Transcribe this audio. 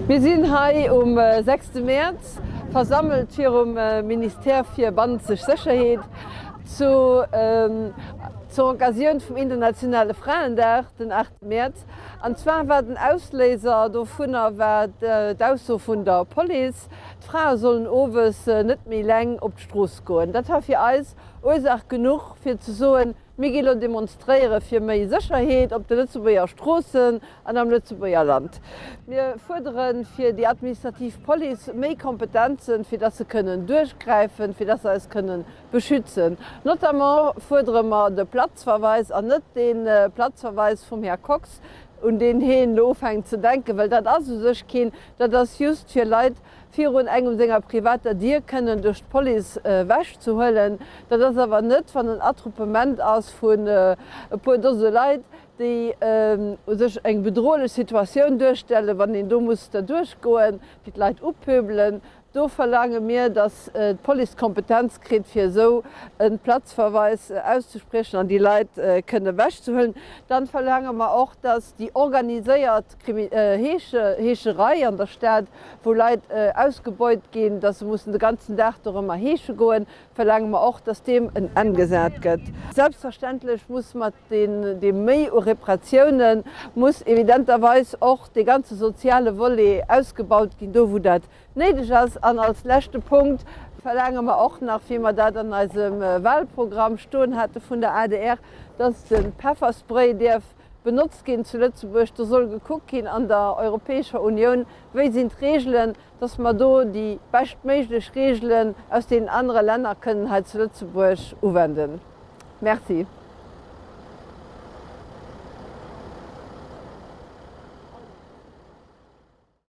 Mir sinn hei um sechste Mäerz versammelt virum Ministère fir bannenzeg Sécherheet zu zur Occasioun vum internationale Fraendag, den 8 Mäerz. An zwar war den Ausléiser dovunner war d'Ausso vun der Police, d'Frae sollen owes net méi eleng op d'Strooss goen. Dat war fir eis Ursaach genuch fir ze soen, Mir gi lo demonstréiere fir méi Sécherheet op de Lëtzebuerger Stroossen an am Lëtzebuerger Land. Mir fuerdere fir déi administrativ Police méi Kompetenzen, fir dass se kënnen duerchgräifen, fir dass se eis kënnen beschützen. Notamment fuerdere mer de Platzverweis an net dee Platzverweis vum Här Kox, un deen heen elo ufänkt ze denken, well dat ass u sech keen, dat ass just fir Leit virun engem senger privater Dier kënnen duerch d'Police ewech ze huelen. Dat ass awer net, wann en Attroupement ass vun e puer Dose Leit, déi u sech eng bedrohlech Situatioun duerstellen, wann een do muss derduerch goen, déi d'Leit upöbelen. Do verlaange mir, datt d'Police d'Kompetenz kritt, fir esou e Platzverweis auszespriechen an déi Leit kënne ewechzehuelen. Dann verlaange mer och, datt déi organiséiert Heescherei an der Stad, wou Leit ausgebeut ginn, dass se mussen de ganzen Dag dorëmmer heesche goen, verlaange mer och, dass deem en Enn gesat gëtt. Selbstverständlech muss mat deem Méi u Repressiounen muss evidenterweis och dee ganze soziale Volet ausgebaut ginn, do wou dat néideg ass. An als leschte Punkt verlaange mer och nach, wéi mer dat an eisem Wahlprogramm stoen hate vun der adr, dass de Pefferspray dierf benotzt ginn zu Lëtzebuerg. Do soll gekuckt ginn an der Europäescher Unioun, wéi sinn d'Regelen, dass mer do déi beschtméiglech Regelen aus deenen anere Länner kënnen hei zu Lëtzebuerg uwenden. Merci.